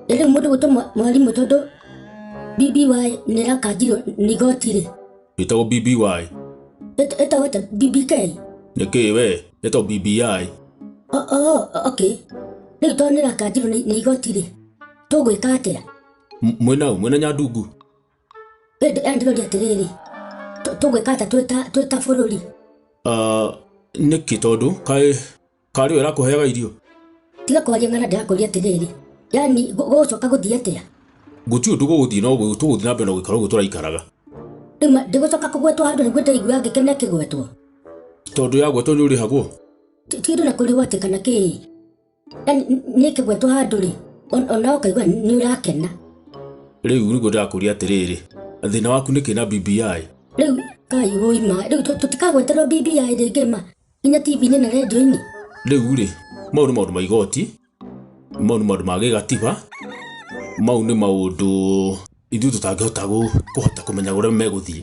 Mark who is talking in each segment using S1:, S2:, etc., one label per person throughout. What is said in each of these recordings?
S1: Rĩu mũndũ gwĩtwo mwarimũ tondũ BBY nĩ ĩrakanjirwo nĩ igoti rĩ.
S2: Ĩtagwo BBY.
S1: Ĩtagwo atĩa? BBK?
S2: Nĩ kĩĩ we? Ĩtagwo BBI.
S1: Oh, oh, okay. Rĩu tondũ nĩ ĩrakanjirwo nĩ igoti rĩ, tũgwĩka atĩa?
S2: Mwĩna ũ? Mwĩna Nyandungu?
S1: Ndĩroria atĩrĩrĩ, tũgwĩka atĩa twĩ ta bũrũri?
S2: Ah, nĩkĩ tondũ kaĩ karĩ we ĩrakũheaga irio?
S1: Tiga kwaria ng'ana ndĩrakũria atĩrĩrĩ, yani gũgũcoka gũthiĩ atĩa?
S2: Gũtirĩ ũndũ gũgũthiĩ no tũgũthiĩ na mbere na gũikara ũguo tũraikaraga.
S1: Rĩu ma ndĩgũcoka kũgwetwo handũ nĩguo ndĩraigua ngĩkena ĩkĩgwetwo.
S2: Tondũ yagwetwo nĩ ũrĩhagwo?
S1: Ti ũndũ na kũrĩhwo atĩ kana kĩĩ. Yani nĩ ĩkĩgwetwo handũ rĩ, ona ũkaigua nĩ ũrakena.
S2: Rĩu nĩguo ndĩrakũria atĩrĩrĩ, thĩna waku nĩ kĩ na BBI?
S1: Rĩu kai wũi ma, rĩu tũtikagweterwo BBI rĩngĩ ma. Nginya TV-inĩ na redio-inĩ.
S2: Rĩu rĩ, mau nĩ maũndũ ma igoti, mau nĩ maũndũ ma gĩgatiba, mau nĩ maũndũ ithuĩ tũtangĩhota kũhota kũmenya ũrĩa megũthiĩ.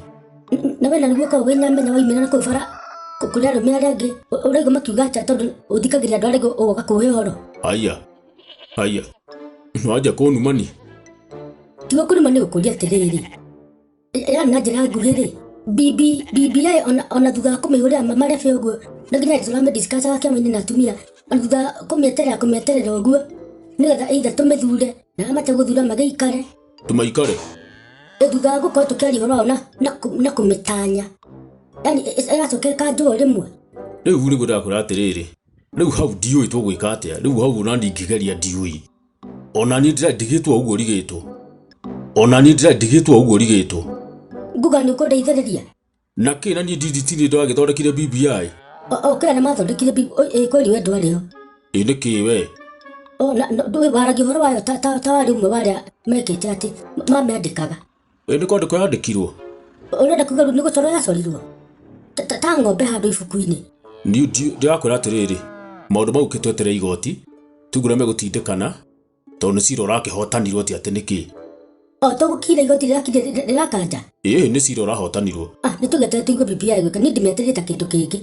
S1: Na we na nĩguo ũkoragwo wĩ nyamenya waumĩra na kũu bara kũrĩ arũme arĩa angĩ, ũraigua makiuga atĩa tondũ ũthikagĩrĩria andũ arĩa angĩ ũgoka kũhe ũhoro.
S2: Haiya, haiya, nĩwanjia kũnumani?
S1: Ti gũkũnuma nĩ gũkũria atĩrĩrĩ, yani na njĩra nguhĩ rĩ, BB, BBI ona thutha wa kũmĩhũrĩra marebe ũguo na nginya tũramĩdiscussaga kĩama-inĩ na atumia ona thutha wa kũmĩeterera kũmĩeterera ũguo nĩgetha either tũmĩthure na arĩa mategũthura magĩikare.
S2: Tũmaikare?
S1: Thutha wa gũkorwo tũkĩaria ũhoro wao na kũmĩtanya yani ĩracoka ĩkanjwo rĩmwe.
S2: Rĩu nĩguo ndĩrakwĩra atĩrĩrĩ, rĩu hau ndiũĩ tũgwĩka atĩa, rĩu hau ona niĩ ingĩgeria ndiũĩ. Ona niĩ ndĩra ndigĩtwo ũguo rigĩtwo. Ona niĩ ndĩra ndigĩtwo ũguo rigĩtwo.
S1: Nguga nĩ ũkũndeithĩrĩria?
S2: Na kĩ na niĩ ndinditirĩ ndagĩthondekire BBI.
S1: O kĩrĩa nĩ mathondekire BBI kweli we ndwarĩ ho.
S2: Ĩ nĩ kĩ we?
S1: O na ndũĩ waragia ũhoro wayo ta warĩ ũmwe wa arĩa mekĩte atĩ mamĩandĩkaga.
S2: Ĩ nĩ kwandĩkwo yandĩkirwo.
S1: Ũrenda kuga rĩu nĩ gũcorwo yacorirwo? Ta ng'ombe handũ ibuku-inĩ.
S2: Niĩ ndĩrakwĩra atĩrĩrĩ, maũndũ mau kĩtweterere igoti, tuge ũrĩa megũtindĩkana, tondũ nĩ cira ũrakĩhotanirwo ti atĩ nĩ kĩ.
S1: O tũgũkira igoti rĩrakanja?
S2: Ĩĩ nĩ cira ũrahotanirwo.
S1: Ah, nĩ tũgeterere tũigue BBI ĩgwĩka, niĩ ndĩmĩetereire ta kĩndũ kĩngĩ.